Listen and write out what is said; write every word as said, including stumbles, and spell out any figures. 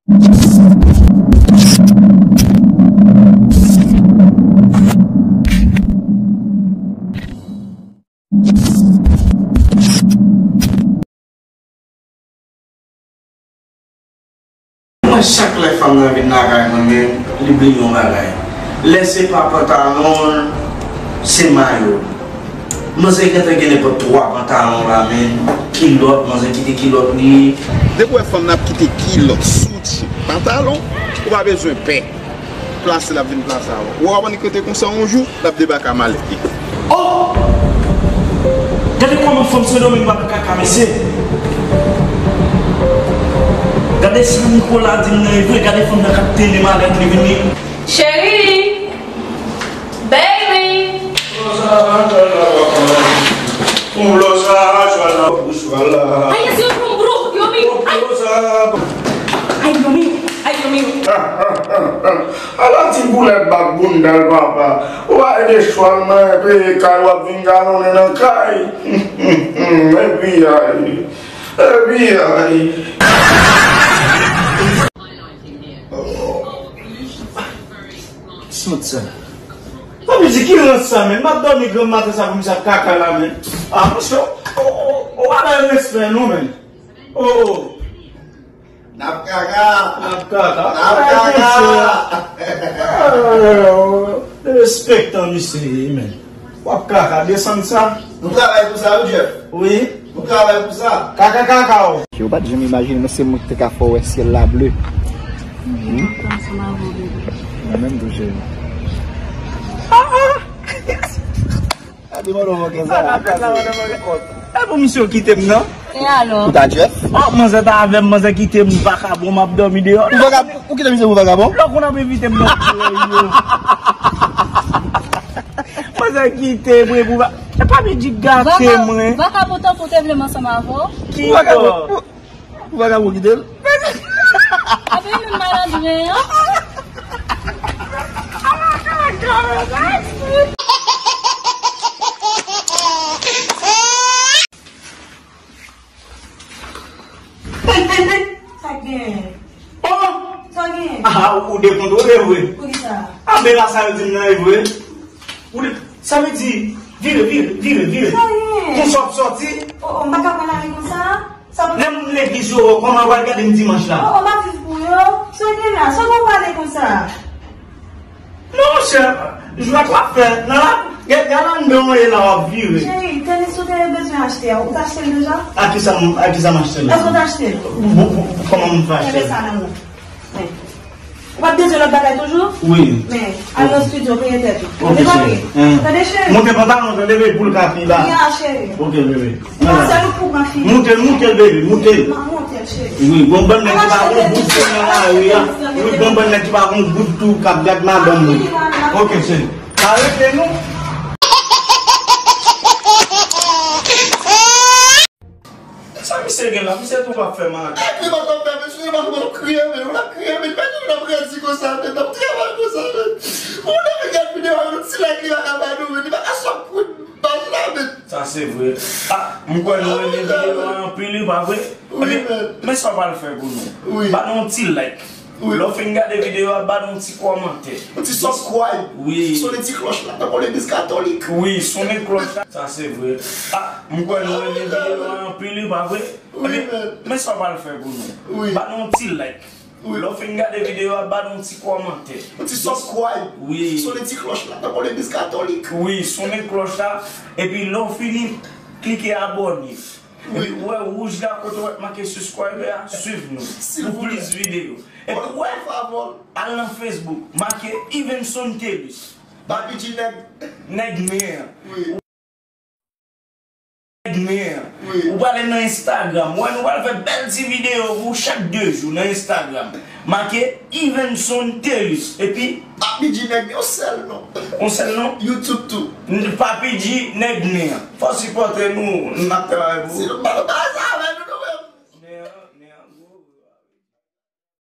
Mwen, chak lè fanm nan vin lakay mwen, men li bliye yon bagay. Lè se pa pantalon l, se mayo l. Manzè gentan gen nenpòt twa pantalon la, men kilòt, manzè kite kilòt li. Depi w wè fanm nan ap kite kilòt, soutyen, pantalon, ou pa bezwen pè. Plase l ap vin plase avè w. Ou konprann li rete konsa yon jou, l ap debake a malèt li. Oh! Gade kòman fanm Sendomeng pa pran kaka, mesye. Gade sa Nicolas di m nan e vre, gade fanm nan k ap tene malèt li vini. Cheri! Baby! Ay, ese yon bro, yo mi. Ay! Ay, yo mi. Ay, yo mi. Ala ti boulèt bat bounda l papa. Ou pa ede chwal mwen peye kay w ap vin galonnen nan kay. Epi ay. Epi ay. Sant sa. Papi di ki rans sa, men. M ap dòmi granm maten sa pou misye ap kaka la, men. Ah, monchè, ou, ou, ou pa bay respè, non, men. Oh, oh. N ap kaka. N ap kaka. N ap kaka. Derespektan misye, men. W ap kaka, desann sa. Nou travay pou sa, wi, Jeff. Wi. Nou travay pou sa. Kaka, kaka, w. Yo pa t janm imajine, men se mwen ki te ka fè w wè syèl la ble. Hmm? Mwen menm tou, cheri. Ah, ah. Gade mwen nan mòkè sa. Sa n ap fè la, mwen nan mòkè. E pou misye kite m nan. E alò? Ou ta Jeff? Oh, manzè ta avè m, manzè kite m vakabon, m ap dòmi deyò. Ou vakabon? Ou kite misye pou vakabon? Lè w konn ap envite m nan soulèy yo. Manzè kite mwen pou va-, e pa vin di gate mwen. Vakabon tankou te vle m ansanm avè w. Ki vakabon? Ou pa ka pran kite l? Ape nou malandren an. Sa gen? Oh! Sa gen? Ah, ou dekontwole vre. Poukisa? Ah, men la sa yo di m nan e vre. Ou de-, sa vle di, vire, vire, vire, vire. Sa gen? Konsa w ap sòti. Oh, oh, m pa ka pran lari konsa. Lè moun legliz yo wè w, kòman yo pral gade m dimanch la? Oh, oh, m ap viv pou yo. Sa gen la, sa w pale konsa? Non, monchè, jwèt w ap fè. Nan la, gade, gade anndan w ye la, w ap vire. Cheri, tenis ou te bezwen achte a, ou t achte l deja? A kisa m, a kisa m achte l? Èske w t achte l? Bon, bon, kòman m fè achte l? Kenbe sa nan men w. Ou p ap bezwen lòt bagay toujou? Wi. Men, al nan estidyo, peye tèt ou. Ok, cheri. Tande, cheri. Monte pantalon, tande, bebe, pou l ka pi ba. Ya, cheri. Ok, bebe. Non, se ou pou mwen, cheri. Moute l, moute l, bebe, moute l. M a monte l, cheri. Wi, gon bann nèg ki pa gon bout tou nan lari a. Wi, gon bann nèg ki pa gon bout tou k ap gad madanm mwen. Ok, cheri. Arete nou. Sa misye gen la? Misye tou pa fè mal. Epi mwen konn fè misye, mwen konn kriye, men mwen ap kriye, men pa gen lòm redi konsa, men mwen ap travay konsa, men. Ou lè vin gad videyo a, yon ti like li pa ka ba nou, men li pa ka sòt kout baz la, men. Sa se vre. Ah, m kwè nou renmen videyo a anpil, wi, pa vre? Wi, men. Men sa w pral fè pou nou? Wi. Ba nou yon ti like. Wi. Lè w fin gade videyo a, ba nou yon ti kòmantè. Yon ti subscribe. Wi. Sonnen ti klòch la, tankou legliz katolik. Wi, sonnen klòch la. Sa se vre. Ah, m kwè nou renmen videyo a anpil, wi, pa vre? Wi, men. Men sa w pral fè pou nou? Wi. Ba nou yon ti like. Wi. Lè w fin gade videyo a, ba nou yon ti kòmantè. Yon ti subscribe. Wi. Sonnen ti klòch la, tankou legliz katolik. Wi, sonnen klòch la. Epi lè w fini, klike abòne. Wi. Epi w wè wouj la kote w wè make subscribe a, swiv nou pou plis videyo. Epi w wè, al nan Facebook, make Evenson Thelus. Papi G nèg. Nèg nen an. Wi. Nèg nen an. Wi. Ou prale nan Instagram. Wè, nou pral fè bèl ti videyo pou ou chak de jou nan Instagram. Make Evenson Thelus. Epi Papi G nèg, yon sèl non. Yon sèl non? YouTube tou. Papi G nèg nen an. Fò w sipòte nou, n ap travay pou ou. Sinon, pa, pa,